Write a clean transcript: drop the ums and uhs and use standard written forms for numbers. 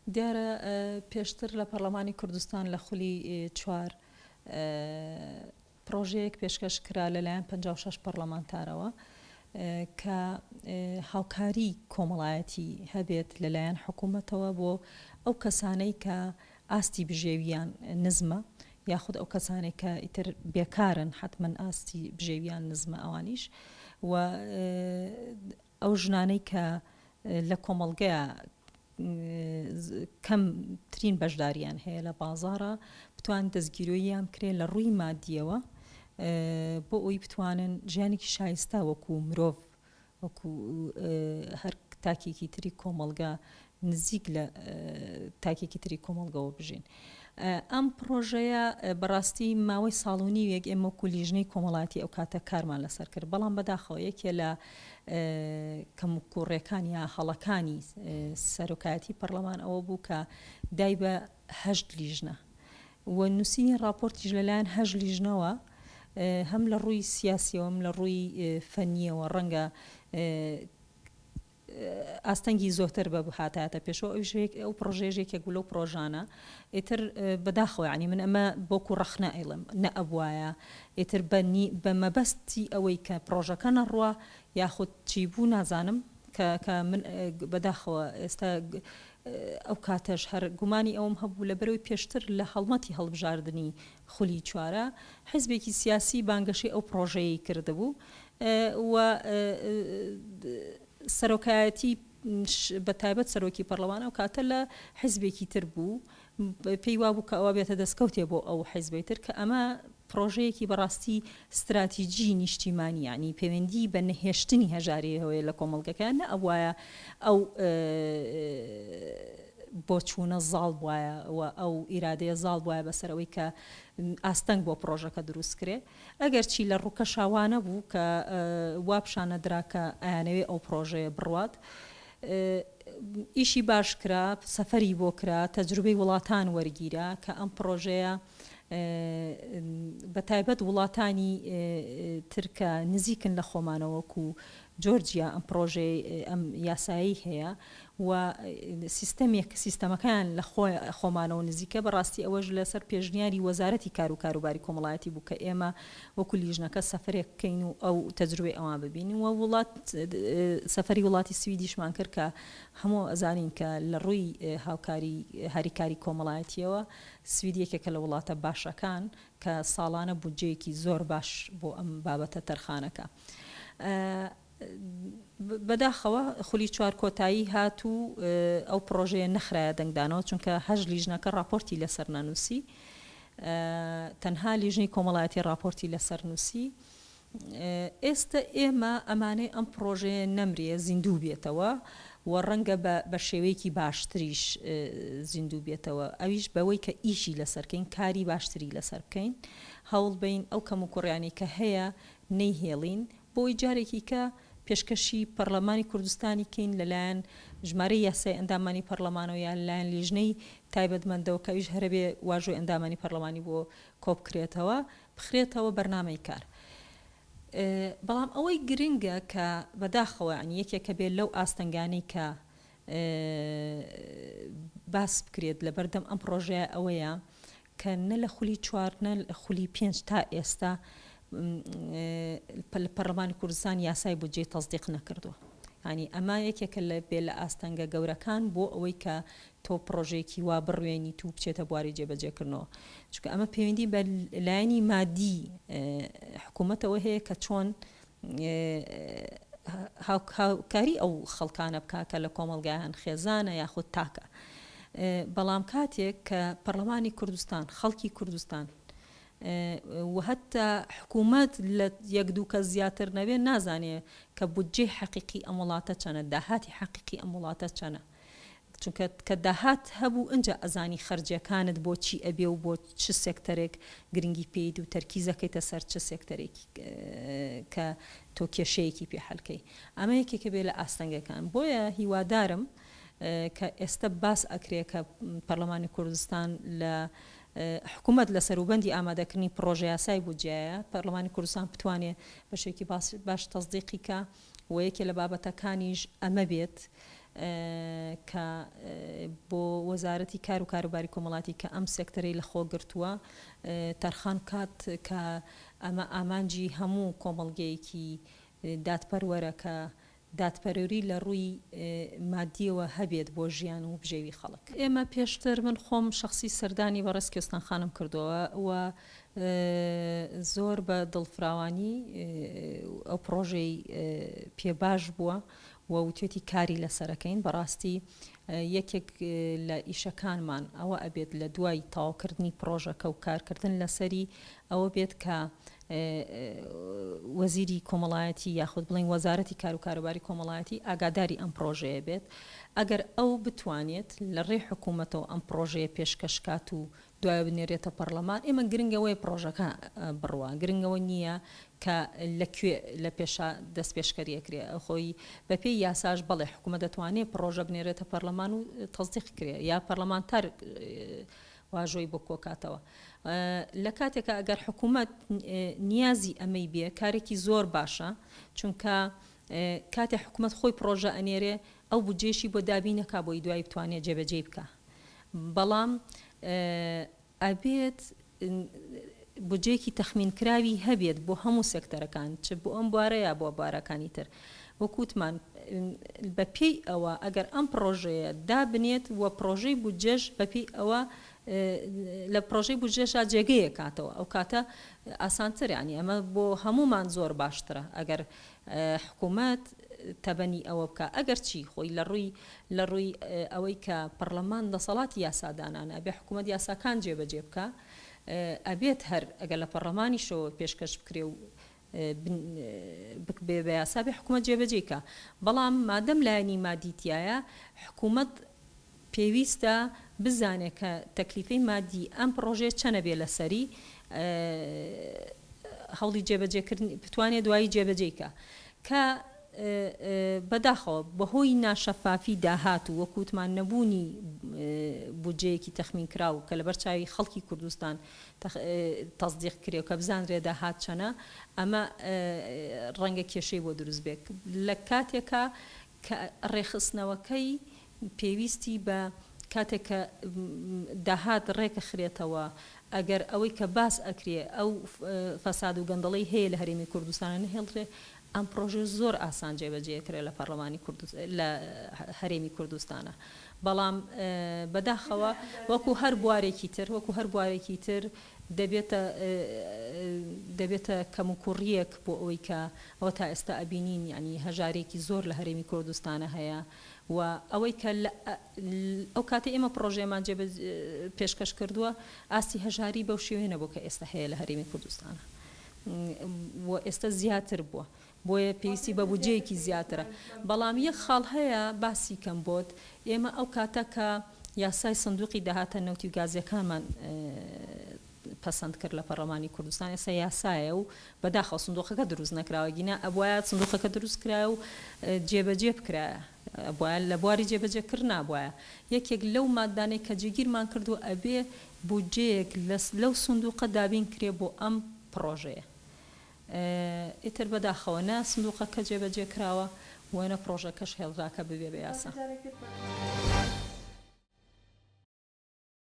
دیارە پێشتر لە پەڕلەمانی کوردستان لە خولی چوار پڕۆژەیەک پێشکەش کرا لەلایەن 56 پەڕلەمانتارەوە کە هاوکاری کۆمەڵایەتی هەبێت لەلایەن حکوومەتەوە بۆ ئەو کەسانەی کە ئاستی بژێویان نزمە یاخود ئەو کەسانەی کە ئیتر بێکارن حەتمەن ئاستی بژێویان نزمە ئەوانیش و ئەو ژنانەی کە لە کۆمەڵگەیا کەمترین بەشداریان هەیە لە بازاڕا بتوان دەستگیرۆییان بکرێت لە ڕووی مادیەوە بۆ ئەوی بتوانن ژیانێکی شایستە وەکو مرۆڤ وەکو هەر تاکێکی تری کۆمەڵگا نزیک لە تاکێکی تری کۆمەڵگەوە بژین. ئەم پڕۆژەیە بەڕاستی ماوەی ساڵ و نیوێک ئێمە وەکو لیژنەی کۆمەڵایەتی ئەو کاتە کارمان لەسەر کرد، بەڵام بەداخەوە یەکێ لە کەموکوڕیەکان یا هەڵەکانی سەرۆکایەتی پەڕلەمان ئەوە بوو کە دای بە هەشت لیژنە و نووسینی ڕاپۆرتیش لەلایەن هەشت لیژنەوە هەم لە ڕووی سیاسیەوە هەم لە ڕووی فەنیەوە ڕەنگە ئاستەنگی زۆرتر بهاتایەتە پێشەوە ئەویش ئەو پڕۆژەیەش یەکێک بوو لەو پڕۆژانە ئیتر بەداخەوە یانی من ئەمە بۆکو ڕەخنە ئەیڵێم نەئەبوایە ئیتر بە بە مەبەستی ئەوەی کە پڕۆژەکە نەڕوا یاخود چی بوو نازانم کە کە من بەداخەوە ئێستا ئەو کاتەش هەر گومانی ئەوەم هەبوو لەبەرەوەی پێشتر لە هەڵمەتی هەڵبژاردنی خولی چوارە حیزبێکی سیاسی بانگەشەی ئەو پڕۆژەیەی کردبوو و سەرۆکایەتی بە تایبەت سەرۆکی پەڕلەمان ئەو کاتە لە حیزبێکی تر بوو پێی وابوو کە ئەوە بێتە دەستکەوتێ بۆ ئەو حیزبەی تر کە ئەمە پڕۆژەیەکی بەڕاستی ستراتیجی نیشتیمانی یانی پەیوەندی بە نەهێشتنی هەژاری هەیە لە کۆمەڵگەکە نە ئەبوایە ئەو بۆچوونە زاڵ بوایە و ئەو ئیرادەیە زاڵ بوایە بەسەر ئەوەی کە ئاستەنگ بۆ پڕۆژەکە دروست کرێ. ئەگەرچی لە ڕووکەشا وا نەبوو کە وا پیشانەدرا کە ئەیانەوێ ئەو پڕۆژەیە بڕوات. ئیشی باش کرا، سەفەری بۆ کرا، تەجروبەی وڵاتان وەرگیرا کە ئەم پڕۆژەیە بە تایبەت وڵاتانی تر کە نزیکن لە خۆمانەوە وەکوو جۆرجیا ئەم پڕۆژەی ئەم یاسایەی هەیە و سیستەمێک سیستەمەکەیان لە خۆمانەوە نزیکە، بەڕاستی ئەوەش لەسەر پێشنیاری وەزارەتی کار و کاروباری کۆمەڵایەتی بوو کە ئێمە وەکو لیژنەکە سەفەرێک بکەین و ئەو تەجروبەی ئەوان ببینین و وڵات سەفەری وڵاتی سویدیشمان کرد کە هەموو ئەزانین کە لە ڕووی هاوکاری هاریکاری کۆمەڵایەتیەوە سوید یەکێکە لە وڵاتە باشەکان کە ساڵانە بودجەیەکی زۆر باش بۆ ئەم بابەتە تەرخانەکا. بەداخەوە خولی چوار کۆتایی هات و ئەو پڕۆژەیە نەخرایە دەنگدانەوە، چونکە هەشت لیژنەکە ڕاپۆرتی لەسەر نەنووسی، تەنها لیژنەی کۆمەڵایەتی ڕاپۆرتی لەسەر نووسی. ئێستە ئێمە ئەمانەی ئەم پڕۆژەیە نەمرێ زیندوو بێتەوە و ڕەنگە بە شێوەیەکی باشتریش زیندوو بێتەوە، ئەویش بەوەی کە ئیشی لەسەر کەین، کاری باشتری لەسەر بکەین، هەوڵبەین ئەو کەموکوڕیانەی کە هەیە نەیهێڵین، بۆ ئەوەی جارێکی کە پێشکەشی پەڕلەمانی کوردستانی کەین لەلایەن ژمارەی یاسای ئەندامانی پەڕلەمانەوە یا لەلایەن لیژنەی تایبەتمەندەوە کە ئەویش هەرەبێ واژۆی ئەندامانی پەڕلەمانی بۆ کۆبکرێتەوە بخرێتەوە بەرنامەی کار. بەڵام ئەوەی گرنگە کە بەداخەوە یانی یەکێکە بێ لەو ئاستەنگانەی کە باس بکرێت لەبەردەم ئەم پڕۆژەیە ئەوەیە کە نە لە خولی چوار نە خولی پێنج تا ئێستا لە پەرلەمانی کوردستان یاسای بودجەی تەسدیق نەکردووە. یانی ئەمە یەکێکە لە بێ لە ئاستەنگە گەورەکان بۆ ئەوەی کە تۆ پڕۆژەیەکی وا بڕوێنیت و بچێتە بواری جێبەجێکردنەوە. چونکە ئەمە پەیوەندی بە لایەنی مادی حکوومەتەوە هەیە کە چۆن هاوکاری ئەو خەڵکانە بکا کە لە کۆمەڵگایان خێزانە یاخود تاکە. بەڵام کاتێک کە پەڕلەمانی کوردستان، خەڵکی کوردستان و هەتا حکوومەت لە یەک دوو کەس زیاتر نەبێ نازانێ کە بودجەی حەقیقی ئەم وڵاتە چەنە، داهاتی حەقیقی ئەم وڵاتە چەنە. چونکە کە داهات هەبوو ئنجا ئەزانی خەرجیەکانت بۆ چی ئەبێ و بۆ چ سێکتەرێک گرنگی پێیت و تەرکیز ئەکەیتە سەر چ سێکتەرێکی کە تۆ کێشەیەکی پێ حەل کەی. ئەمە یەکێکە بێ لە ئاستەنگەکان. بۆیە هیوادارم کە ئێستە باس ئەکرێ کە پەرلەمانی کوردستان لە حکوومەت لە سەروبەندی ئامادەکردنی پڕۆژەیاسای بودجەیە، پەرلەمانی کوردستان بتوانێ بەشێکی باش تەسدیقی کا و یەکێ لە بابەتەکانیش ئەمە بێت. کە بۆ وەزارەتی کار و کاروباری کۆمەڵاتی کە ئەم سێکتەرەی لە خۆ گرتووە تەرخان بکات کە ئەمە ئامانجی هەموو کۆمەڵگەیەکی دادپەروەرە کە دادپەروری لە ڕووی مادیەوە هەبێت بۆ ژیان و بژێوی خەڵک. ئێمە پێشتر من خۆم شەخسی سەردانی بەڕێز کوێستان خانم کردووە و زۆر بە دڵفراوانی ئەو پڕۆژەی پێ باش بووە و وتوێتی کاری لەسەرەکەین بەڕاستی یەکێک لە ئیشەکانمان ئەوە ئەبێت لە دوای تەواوکردنی پڕۆژەکە و کارکردن لەسەری ئەوە بێت کە وەزیری کۆمەڵایەتی یاخود بڵێین وەزارەتی کار و کاروباری کۆمەڵایەتی ئاگاداری ئەم پڕۆژەیە بێت ئەگەر ئەو بتوانێت لە ڕێی حکوومەتەوە ئەم پڕۆژەیە پێشکەش کات و دوایە بنێرێتە پەڕلەمان ئێمە گرنگ ئەوەیە پڕۆژەکە بڕوا گرنگ ئەوە نییە کە لە کوێ لە پێشا دەست پێشکەری ئەکرێ خۆی بە پێی یاساش بەڵێ حکوومەت دەتوانێ پڕۆژە بنێرێتە پەرلەمان و تەزدیق کرێ یا پەرلەمانتار واژۆی بۆ کۆکاتەوە لە کاتێکا ئەگەر حکوومەت نیازی ئەمەی بێ کارێکی زۆر باشە چونکە کاتێ حکوومەت خۆی پڕۆژە ئەنێرێ ئەو بودجەیەشی بۆ دابین ئەکا بۆی دوایی بتوانێ جێبەجێی بکا بەڵام ئەبێت بودجەیەکی تەخمینکراوی هەبێت بۆ هەموو سێکتەرەکان چ بۆ ئەم بوارە یا بۆ بوارەکانی تر وەک وتمان بە پێی ئەوە ئەگەر ئەم پڕۆژەیە دابنێت و پڕۆژەی بودجەش بە پێی ئەوە لە پڕۆژەی بودجەشا جێگەیەک کاتەوە ئەو کاتە ئاسانتر یانی ئەمە بۆ هەموومان زۆر باشترە ئەگەر حکوومەت تەبەنی ئەوە بکا ئەگەر چی خۆی لە ڕووی لە ڕووی ئەوەی کە پەڕلەمان دەسەڵاتی یاسادانانە ئەبێ حکوومەت یاساکان جێبەجێ بکا ئەبێت هەر ئەگەر لە پەڕلەمانیشەوە پێشکەش بکرێ و بکبێ بە یاسا بێ حکوومەت جێبەجێی کا بەڵام مادەم لایەنی مادی تیایە حکوومەت پێویستە بزانێ کە تەکلیفەی مادی ئەم پڕۆژەیە چەنە بێ لەسەری هەوڵی جێبەجێکردنی بتوانێ دوایی جێبەجێی کا کە بەداخەوە بەهۆی ناشەفافی داهات و وەکو وتمان نەبوونی بودجەیەکی تەخمینکراو کە لەبەر چاوی خەڵکی کوردستان تەسدیق کرێ و کە بزانرێ داهات چەنە ئەمە ڕەنگە کێشەی بۆ دروست بێ لە کاتێکا کە ڕێکخستنەوەکەی پێویستی بە کاتێک کە داهات ڕێکەخرێتەوە ئەگەر ئەوەی کە باس ئەکرێ ئەو فەساد و گەندەڵی هەیە لە هەرێمی کوردستانە نەهێڵدرێ ئەم پڕۆژەیە زۆر ئاسان جێبەجێ ئەکرێ لە پەڕلەمانی کوردست لە هەرێمی کوردستانە بەڵام بەداخەوە وەکو هەر بوارێکی تر وەکو هەر بوارێکی تر دەبێتە دەبێتە کەموکوڕییەک بۆ ئەوەی کە ئەوە تا ئێستا ئەبینین یانی هەژارێکی زۆر لە هەرێمی کوردستانە هەیە و ئەوەی کە لە ئەو کاتەی ئێمە پڕۆژەیەمان جێبە پێشکەش کردووە ئاستی هەژاری بەو شێوەیە نەبوو کە ئێستا هەیە لە هەرێمی کوردستانە و ئێستا زیاتر بووە بۆیە پێویستی بە بودجەیەکی زیاترە بەڵام یەک خاڵ هەیە باسی کەم بۆت ئێمە ئەو کاتە کە یاسای سندوقی داهاتە نەوتی و گازیەکانمان پەسەند کرد لە پەڕلەمانی کوردستان ئێستا یاسایە و بەداخەوە سندوقەکە دروست نەکراوە گینا ئەبوایە سندوقەکە دروست کرایە و جێبەجێ بکرایە ئەبوایە لە بواری جێبەجێ کردنا بوایە یەکێک لەو مادانەی کە جێگیرمان کردووە ئەبێ بودجەیەک لەو سندوقە دابین کرێ بۆ ئەم پڕۆژەیە ئیتر بەداخەوە نە سندوقەکە جێبەجێ کراوە و نە پڕۆژەکەش هێڵرا کە ببێ بە یاسا.